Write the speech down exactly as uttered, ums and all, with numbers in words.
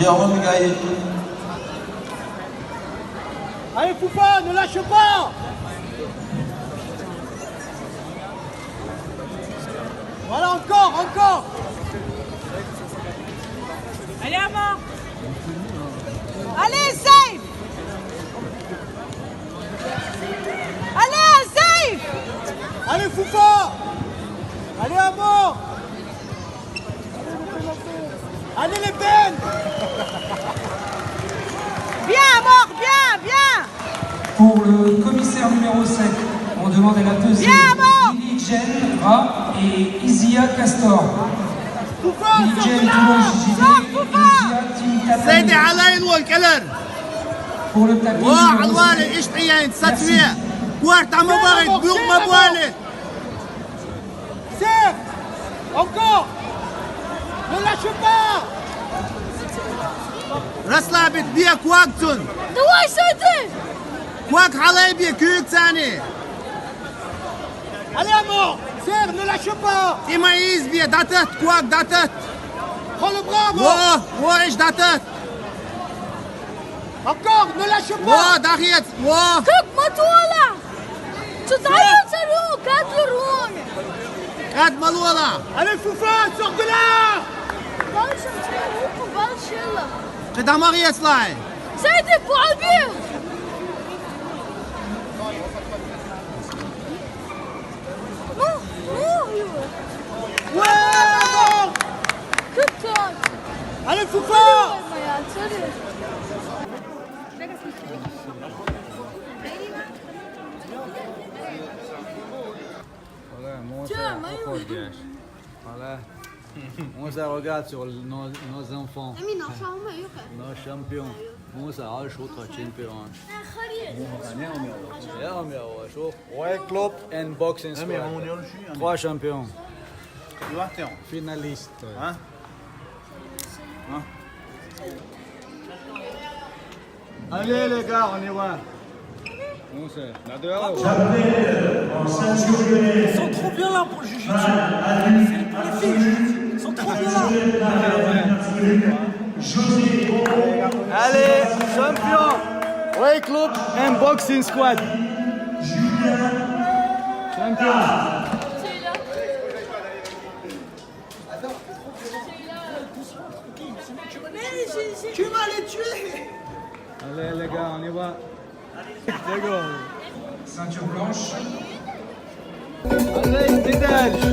Jérôme Gaillet. Allez, Foufa, ne lâche pas. Voilà, encore, encore. Allez, Amor. Allez, Saïf. Allez, Saïf. Allez, Foufa. Allez, Amor. Allez, les Ben. Bien, Amor, bien, bien. Pour le commissaire numéro sept, on demande à la pesée Bien, Amor. Lily Jane Ra et Isia Castor. Foufa, Lily sors Jane de là. Toulon J J B, Sors, Foufa. Isia Team Tapane. سيدي على عين والكلر. Pour le tapis واه numéro علوالي sept. ايش عيان ستوية. كوارت عم باغي بيوم ما بوالي. Serre. Encore. Ne lâche pas. راس لابت بيا كواكتون. Давай, Saïf. كواك حلايبيا كيوك ثاني. Allez, Amor. Serre, ne lâche pas. إما إيز بيا داتت كواك داتت. Prends le bras, Amor. واه واه ايش داتت. Encore, ne lâche pas. واه داخيت واه. Как мотола. Что даётся рука, рука. قد ملولا. Allez, Foufa, sors de là. Дальше, руку, дальше. قد ما غيت لاي. Saïf, pour Albi. Non, non, Ouais. Good God. Allez, Foufa. Моя, sorry. Voilà, on se regarde sur nos, nos enfants, nos champions. On se rachète champion. يا عمي، هو شو؟ Rouet Club and Boxing Squad. Trois champions. Finaliste. Hein? Hein? Allez les gars, on y va. On se, là dehors. Ils sont trop violents pour le jiu-jitsu. C'est pour les filles. Ils sont trop violents. Allez, champion. Rouet Club and Boxing Squad. Champion. Tu vas les tuer. Allez les gars, on y va. Ceinture blanche. Allez, médaille.